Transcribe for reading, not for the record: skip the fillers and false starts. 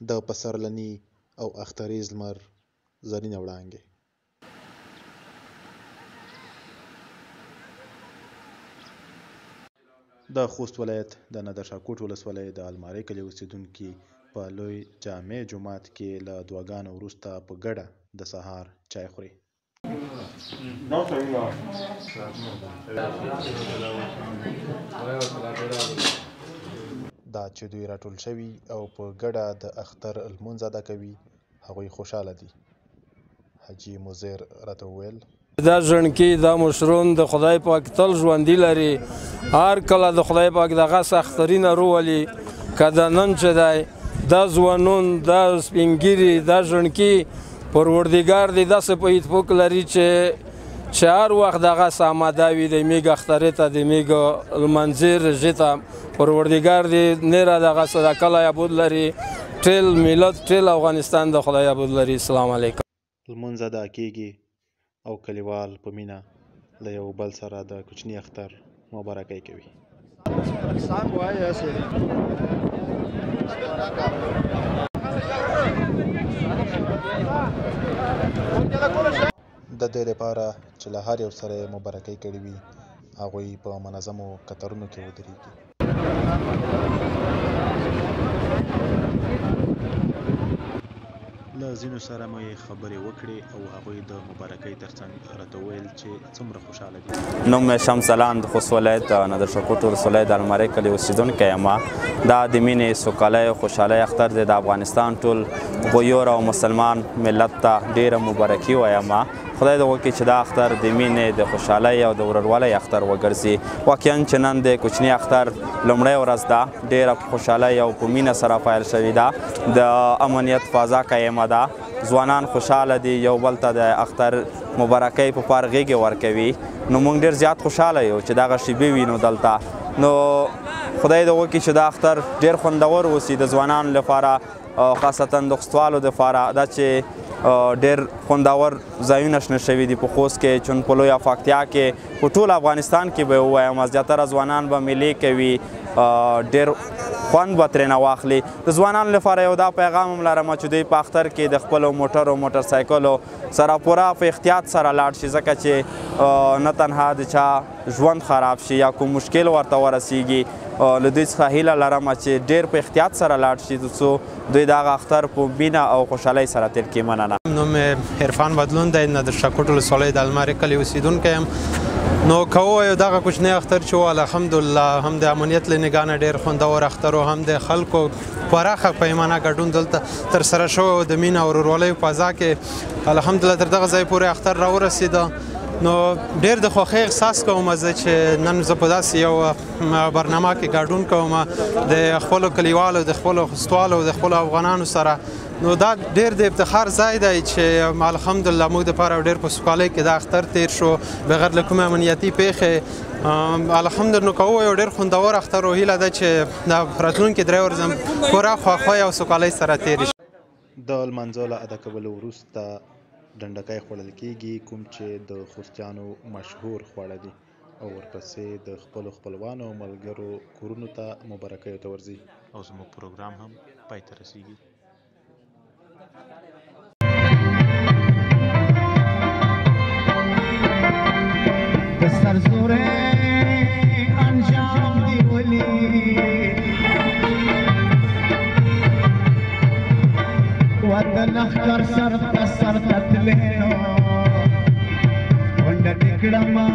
د پسرلني او اختریز لمر زرینه وړانګې. د خوست ولایت د نادرشاه کوټ ولسوالۍ د المارۍ کلي اوسېدونکي په لوی جامع جومات کې له دعاګانو وروسته په ګډه د سهار چای خوري. دا چې دوی راټول شوي او په ګډه د اختر لمونځ ادا کوي، هغوی خوشحاله دي. حاجي مزیر راته وویل: دا ژڼکي دا مشرون د خدای پاک تل ژوندي لري، هر کله د خدای پاک دغه اخترینه روولي. که د نن چې دی دا ځوانون دا سپینګیري دا ژڼکي پروردګار دې داسې په اتفاق لري چې هر وخت دغه آماده وي د میږ اخترې ته، د میږ لمانځې رژې ته. پروردګار دې نیره دغه صدقه ابود لري، ټول ملت ټول افغانستان د خدای ابود لري. السلام علیکم. لمونځ ادا کیږي او کلیوال په مینه له یو بل سره د کوچني اختر مبارکۍ کوي. د دې لپاره چې له هر یو سره یې مبارکۍ کړې وي، هغوی په منظمو کتارونو کې ودرېږي. له ځینو سره مې خبرې وکړې او هغوی د مبارکۍ ترڅنګ راته وویل چې څومره خوشحاله دي. نوم مې شمس الان، د خوست ولایت نادرشاه کوټ ولسوالۍ د المارۍ کلي اوسېدونکی یم. دا د مینې، سوکالۍ او خوشحالۍ اختر دی. د افغانستان ټول غیور او مسلمان ملت ته ډېره مبارکي وایم. خدای دې وکړي چې دا اختر د مینې، د خوشحالۍ او د ورورولۍ اختر وګرځي. واقعا چې نن د کوچني اختر لومړۍ ورځ ده، ډېره په خوشحالۍ او په مینه سره پیل شوې ده. د امنیت فضا قایمه ده، ځوانان خوشحاله دي، یو بل ته د اختر مبارکۍ په پار غېږې ورکوي. نو موږ ډېر زیات خوشحاله یو چې دغه شیبې وینو دلته. نو خدای دې وکړي چې دا اختر ډېر خوندور اوسي د ځوانانو لپاره، خاصتا د خوستوالو دپاره. دا چې ډېر خوندور ځایونه شنه شوي دي په خوست کې، چون په لویه پکتیا کې، په ټول افغانستان کې به ووایم زیاتره ځوانان به میلې کوي، ډېر خوند به ترېنه واخلي. د ځوانانو لپاره یو دا پیغام هم لرم چې دوی په اختر کې د خپلو موټرو موټرسایکلو سره پوره په احتیاط سره لاړ شي، ځکه چې نه تنها د چا ژوند خراب شي یا کوم مشکل ورته ورسیږي. له دوی څخه هیله لرم چې ډېر په احتیاط سره لاړ شي، ترڅو دوی دغه اختر په مینه او خوشحالۍ سره تېر کړي. مننه. نوم مې عرفان بدلون دی، نادرشاه کوټ ولسوالۍ د المارۍ کلي اوسېدونکی یم. نو که ووایو دغه کوچنی اختر چې و، الحمدلله هم د امنیت له نګاه نه ډېر خوندور اختر و، هم د خلکو پراخه پیمانه ګډون دلته ترسره شوی و. د مینه او ورورولۍ فضا کې الحمدلله تر دغه ځای پورې اختر راورسېده. نو ډېر د خوښۍ احساس کوم زه چې نن زه په داسې یو برنامه کې ګډون کوم د خپلو کلیوالو، د خپلو خوستوالو، د خپلو افغانانو سره. نو دا ډېر د افتخار ځای دی چې الحمدلله موږ دپاره ډېر په سوکالۍ کې دا اختر تېر شو بغیر له کومې امنیتي پېښې. الحمدلله نو که ووایو ډېر خوندور اختر و. هیله ده چې دا راتلونکې درې ورځې هم پوره خوښۍ او سوکالۍ سره تېرې شي. د لمانځه له ادا کولو وروسته ډنډکی خوړل کیږي، کوم چې د خوستیانو مشهور خواړه دي، او ورپسې د خپلو خپلوانو او ملګرو کورونو ته مبارکیو ته ورځي. او زموږ پروګرام هم پای ته رسیږي. د سرزورې انجام دی ولید، وطن اختر سر ته سر ته تللی نو غونډه دې کړمه.